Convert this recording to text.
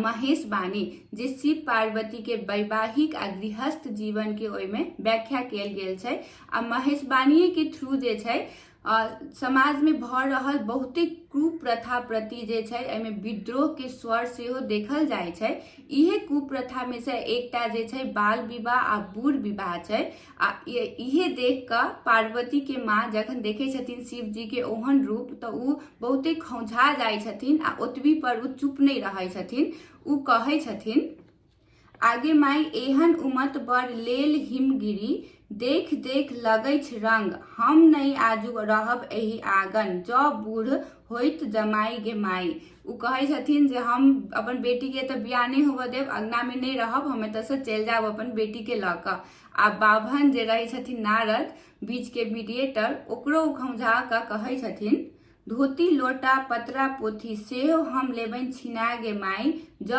महेश बानी, जे शिव पार्वती के वैवाहिक आ गृहस्थ जीवन के ओहिमे व्याख्या कयल गेल छै। आ महेशवाणीये के थ्रू जे छै समाज में भऽ रहल बहुते कुप्रथा प्रति जे छै एहिमे विद्रोह के स्वर सेहो देखल जाइ छै। इहे कुप्रथा में से एकटा जे छै बाल विवाह आ बूढ़ विवाह छै। आ इहे देख कऽ पार्वती के माँ जखन देखै छथिन शिव जी के ओहन रूप, तऽ ओ बहुते खौंझा जाइ छथिन आ ओतबी पर ओ चुप नहि रहै छथिन। ओ कहै छथिन, आगे माई, एहन उमत बर लेल हिमगिरी, देख देख लगैछ रंग, हम नहि आजु रहब एहि आंगन, जँ बूढ़ होइत जमाइ गे माइ। ओ कहै छथिन जे हम अपन बेटीके एतऽ बियाह नहि होबऽ देब, अङ्गनामे नहि रहब, हम एतऽसँ चलि जायब अपन बेटीके लऽ कऽ। आ बाभन जे रहै छथिन नारद, बीचके मीडिएटर, ओकरो ओ खौंझा कऽ कहै छथिन, धोती लोटा पतरा पोथी सेहो हम लेबनि छिना गे माइ, जँ